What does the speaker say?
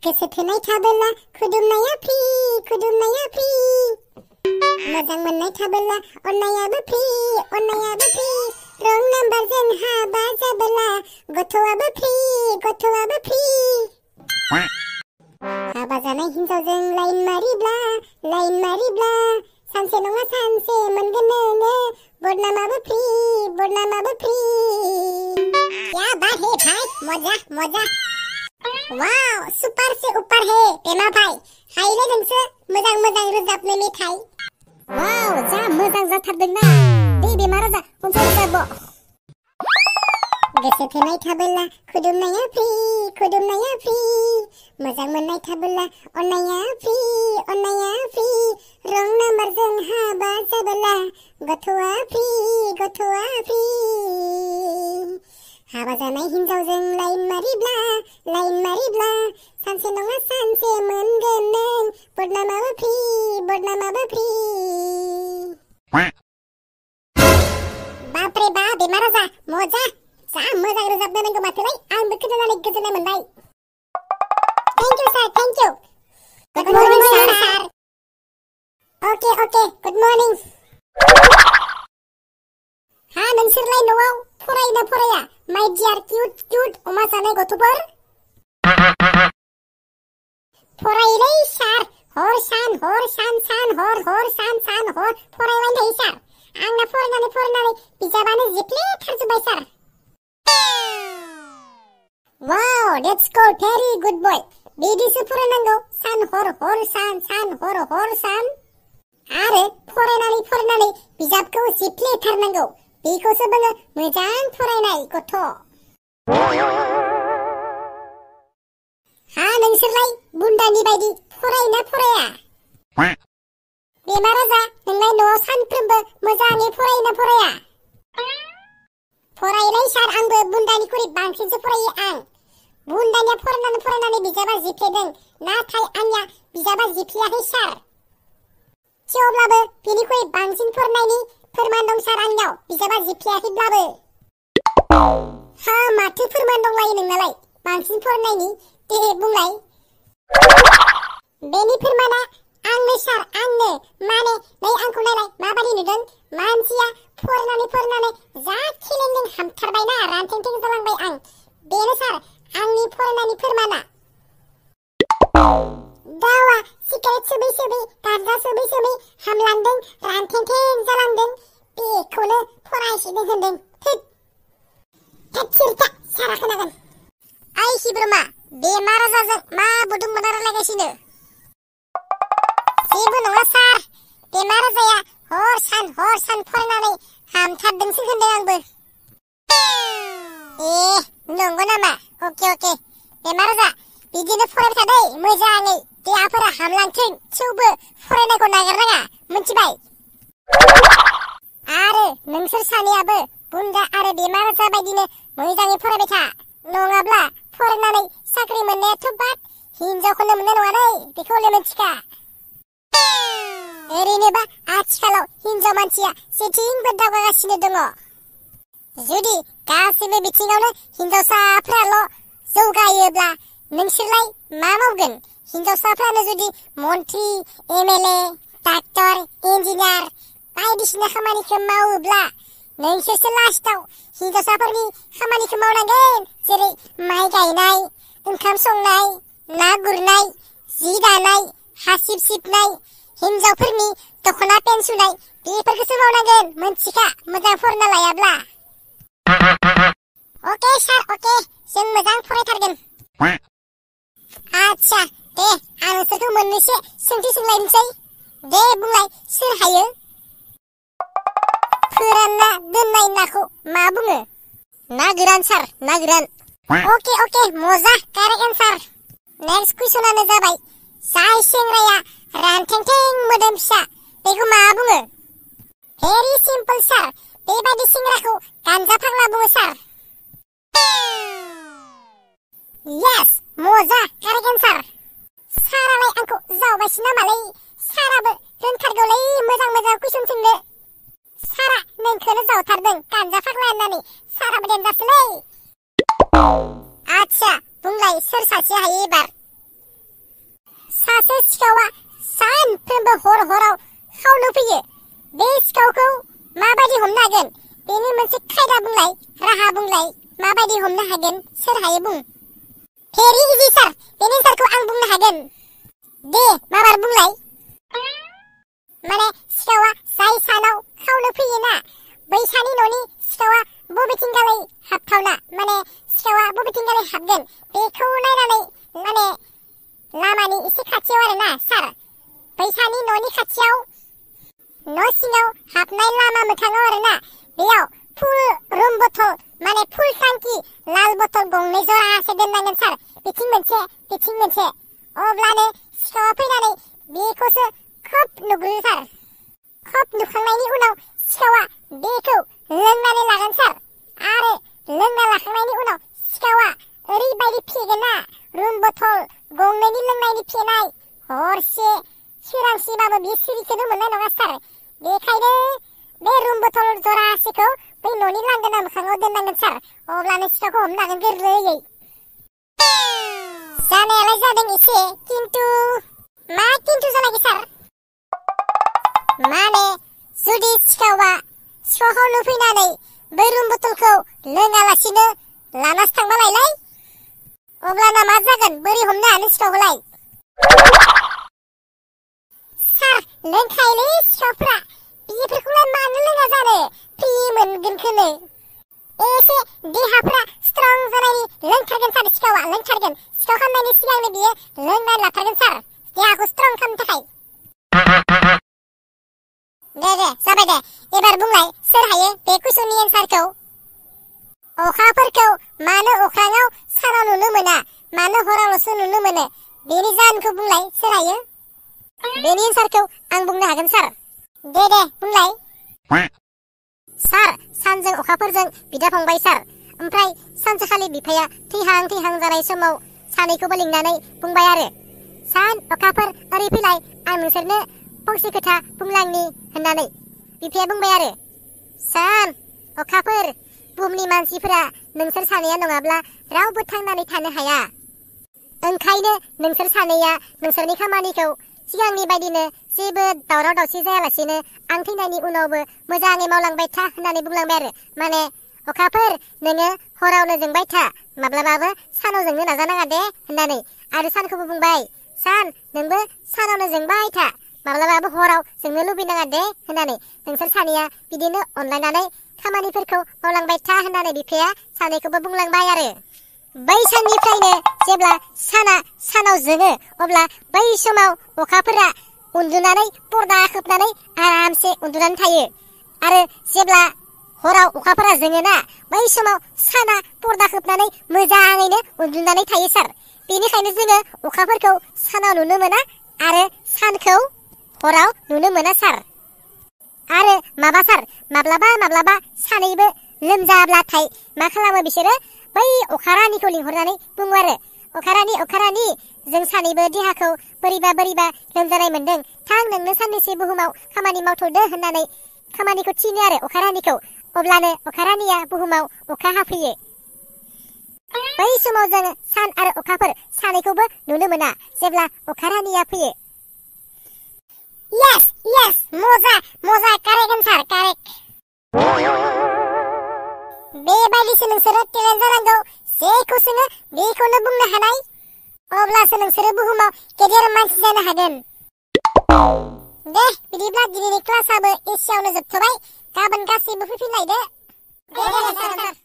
गोसो थोनाय थाबोला खुदुमनाया फ्रि मोजां मोननाय थाबोला अननायाबो फ्रि रं नाम्बारजों हाबा जाबोला गथ'आबो फ्रि हाबा जानाय हिनजावजों लाइन मारिब्ला सानसे नङा सानसे मोनगोन नोङो बदनामाबो फ्रि क्या बात है भाई मजा वाव सुपर से ऊपर है पेमा भाई हायले नोंसो मोजां रोजाबनो मेथाइ वाव जा मोजां जाथारदोंना दे बेमारा जा खनसे रोजाब गोसो थोनाय थाबोला खुदुमनाया फ्रि मोजां मोननाय थाबोला अननाया फ्रि रं नाम्बारजों हाबा जाबोला गथ'आ फ्रि हाबा जानाय हिनजावजों लाइन मारिब्ला सानसे नङा सानसे मोनगोन नों बदनामाबो फ्रि बाप रे बा बेमारा जा मजा जा मोजां रोजाबनो नांगौ माथोलाय आंबो खोनानानै गोजोननाय मोनबाय thank you sir thank you good morning sir okay good morning हा नोंसोरलाय न'आव फरायोना फराया माय डियार क्यूट अमा जानाय गथ'फोर फरायोलै सार हर सान फरायबाय थायो सार आंना फरायनानै बिजाबानो जिफ्लेथारजोब्बाय सार वाव लेट्स गो भेरी गुड बय बिदिसो फरायनांगौ सान हर आरो फरायनानै बिजाबखौ जिफ्लेथारनांगौ बेखौसो बुङो मोजां फरायनाय गथ' हा नोंसोरलाय बुन्दानि बायदि फरायोना फराया बेमारा जा नोंलाय न'आव सानफ्रोमबो मोजाङै फरायोना फराया फरायोलै सार आंबो बुन्दानिख्रुइ बांसिनसो फरायो आं बुन्दानिया फरायनानै बिजाबा जिफ्लेदों नाथाय आंनिया बिजाबा जिफ्लेयाखै सार थेवब्लाबो बिनिख्रुइ बांसिन फरायनायनि फोरमान दं सार आंनियाव बिजाबा जिफ्लेयाखैब्लाबो हा माथो फोरमान दंलायो नोंनालाय बांसिन फरायनायनि दे बुंलाय बेनि फोरमाना आंनो सार आंनो माने नै आंखौ नायलाय माबादि नुदों मानसिया फरायनानै जा खिलेंलें हामथारबायना रानथेंथें जालांबाय आं बेनो सार आंनि फरायनायनि फोरमाना दावा सिगारेट सोबै गारजा सोबै हामलांदों रानथेंथें जालांदों बेखौनो फरायसिनो होनदों थेरथा सारा खोनागोन आइ हिब्रमा बेमार आजारजों मा बुदुंमोना रायलायगासिनो जेबो नङा सार बेमार आजाया हर सान फरायनानै हामथारदोंसो होनदों आंबो नंगौ नामा अके बेमार आजा बिदिनो फरायबाय थादै मोजाङै देहाफोरा हामलांथों थेवबो फरायनायखौ नागारनाङा मिथिबाय आरो नोंसोर सानैयाबो बुन्दा आरो बेमार आजा बायदिनो मोजाङै फरायबाय था नङाब्ला फरायनानै साख्रि मोननायाथ' बाद हिनजावखौनो मोननाय नङालै बेखौले मिथिखा ओरैनोबा आथिखालाव हिनजाव मानसिया जेथिंबो दावगागासिनो दङ जुदि गासैबो बिथिङावनो हिनजावसाफ्राल' जौगायोब्ला नोंसोरलाय मा मावगोन हिनजावसाफ्रानो जुदि मन्त्रि एमएलए डाक्टर इन्जिनियार बायदिसिना खामानिखौ मावोब्ला नोंसोरसो लास्टाव हिनजावसाफोरनि खामानिखौ मावनांगोन जेरै माइ गायनाय ओंखाम संनाय ना गुरनाय जि दानाय हासिब सिबनाय हिनजावफोरनि दख'ना पेन सुनाय बेफोरखौसो मावनांगोन मोनथिखा मोजां फरायना लायाब्ला अके सार अके जों मोजां फरायथारगोन आच्छा दे आं नोंसोरखौ मोननैसो सोंथि सोंलायनोसै दे बुंलाय सोर हायो फोरानना दोननाय नाखौ मा बुङो ना गोरान सार ना गोरान अके मजा कारेक्ट एन्सार नेक्स्ट कुइसनानो जाबाय जाय सेंग्राया रानथेंथें मोदोम फिसा बेखौ मा बुङो भेरि सिम्पल सार बेबायदि सेंग्राखौ गान्जा फाग्ला बुङो सार यस मजा कारेक्ट एन्सार सारालाय आंखौ जावबायसो नामालै साराबो रोंथारगौलै मोजां कुइसन सोंनो सारा नोंखौनो जावथारदों गान्जा फाग्ला होननानै साराबो देनजारसोलै आच्छा बुंलाय सोर सासे हायो एबार सासे सिखावा सानफ्रोमबो हराव खावनो फैयो बे सिखावखौ माबायदि हमनो हागोन बेनि मोनसे खायदा बुंलाय राहा बुंलाय माबायदि हमनो हागोन सोर हायो बुं भेरि इजि सार बेनि एन्सारखौ आं बुंनो हागोन दे माबार बुंलाय माने सिखावा जाय सानाव खावनो फैयोना बै सानि न'नि सिखावा बबेथिंगालाय हाबथावना माने सिखावा बबेथिंगालाय हाबगोन बेखौ नायनानै माने लामानि एसे खाथियाव आरोना सार बै सानि न'नि खाथियाव न' सिङाव हाबनाय लामा मोखाङाव आरोना बेयाव फुल रुम बथल माने फुल टांकि लाल बथल गंनै जरासे दोननांगोन सार बिथिं मोनसे अब्लानो सिखावा फैनानै बेखौसो खोब नुग्रोयो सार खोब नुखांनायनि उनाव सिखावा बेखौ लोंनानै लागोन सार आरो लोंना लाखांनायनि उनाव सिखावा ओरैबायदि फेगोन ना रुम बथल गंनैनि लोंनायनि फेनाय हरसे सोरांसिबाबो बे सिरिखौनो मोननाय नङा सार बेखायनो बे रुम बथल जरासेखौ बै न'नि लांगोना मोखाङाव दोननांगोन सार अब्लानो सिखावखौ हमनो हागोन गोरलैयै जानायालाय जादों एसे किन्तु मा किन्तु जालायगोन सार माने जुदि सिखावा सिखावखौ फैनानै बै रुम बथलखौ लोङालासिनो लानासो थांबालायलाय अब्लाना मा जागोन बोरै हमनो हानो सिखावखौलाय सार लोंखायोलै सिखावफ्रा बेफोरखौलाय मानो लोङा जानो फ्रि मोनगोनखौनो एसे देहाफ्रा स्ट्रं जानायनि लोंथारगोन सार सिखावा लोंथारगोन सिखाव खालामनायनि सिगांनो बियो लोंनानै लाथारगोन सार देहाखौ स्ट्रं खालामनो थाखाय दे जाबाय दे एबार बुंलाय सोर हायो बे कुइसननि एन्सारखौ अखाफोरखौ मानो अख्राङाव सानाव नुनो मोना मानो हरावल'सो नुनो मोनो बेनि जाहोनखौ बुंलाय सोर हायो बेनि एन्सारखौ आं बुंनो हागोन सार दे बुंलाय सार सानजों अखाफोरजों बिदा फंबाय सार ओमफ्राय सानसेखालि बिफाया थैहां जानाय समाव सानैखौबो लिंनानै बुंबाय आरो सान अखाफोर ओरै फैलाय आं नोंसोरनो फंसे खोथा बुंलांनि होननानै बिफाया बुंबाय आरो सान अखाफोर बुहुमनि मानसिफोरा नोंसोर सानैया नङाब्ला रावबो थांनानै थानो हाया ओंखायनो नोंसोर सानैया नोंसोरनि खामानिखौ सिगांनि बायदिनो जेबो दावराव दावसि जायालासिनो आं थैनायनि उनावबो मोजाङै मावलांबाय था होननानै बुंलांबाय आरो माने अखाफोर नोङो हरावनो जोंबाय था माब्लाबाबो सानाव जोंनो नाजानाङा दे होननानै आरो सानखौबो बुंबाय सान नोंबो सानावनो जोंबाय था माब्लाबाबो हराव जोंनो लुबैनाङा दे होननानै नोंसोर सानैया बिदिनो अनलायनानै खामानिफोरखौ मावलांबाय था होननानै बिफाया सानैखौबो बुंलांबाय आरो बै साननिफ्रायनो जेब्ला सानाव जोङो अब्ला बै समाव अखाफोरा उन्दुनानै पर्दा खोबनानै आरामसे उन्दुनानै थायो आरो जेब्ला हराव अखाफोरा जोङोना बै समाव साना पर्दा खोबनानै मोजाङैनो उन्दुनानै थायो सार बेनिखायनो जोङो अखाफोरखौ सानाव नुनो मोना आरो सानखौ हराव नुनो मोना सार आरो माब्लाबा सानैबो लोमजाब्लाथाय मा खालामो बिसोरो बै अखा रानिखौ लिंहरनानै बुङो आरो अखा रानि जों सानैबो देहाखौ बोरैबा लोमजानाय मोनदों थां नोंनो साननैसो बुहुमाव खामानि मावथ'दो होननानै खामानिखौ थिनो आरो अखा रानिखौ अब्लानो अखा रानिया बुहुमाव अखा हाफैयो बै समाव जों सान आरो अखाफोर सानैखौबो नुनो मोना जेब्ला अखा रानिया फैयो Yes, moza, correct answer, correct. बेबायदिसो नोंसोरो टेलेन्ट जानांगौ जेखौ सोङो बेखौनो बुंनो हानाय अब्लासो नोंसोरो बुहुमाव गेदेर मानसि जानो हागोन दे बिदिब्ला दिनैनि क्लासाबो एसेयावनो जोबथ'बाय गाबोन गासैबो फैफिनलायदो दे सार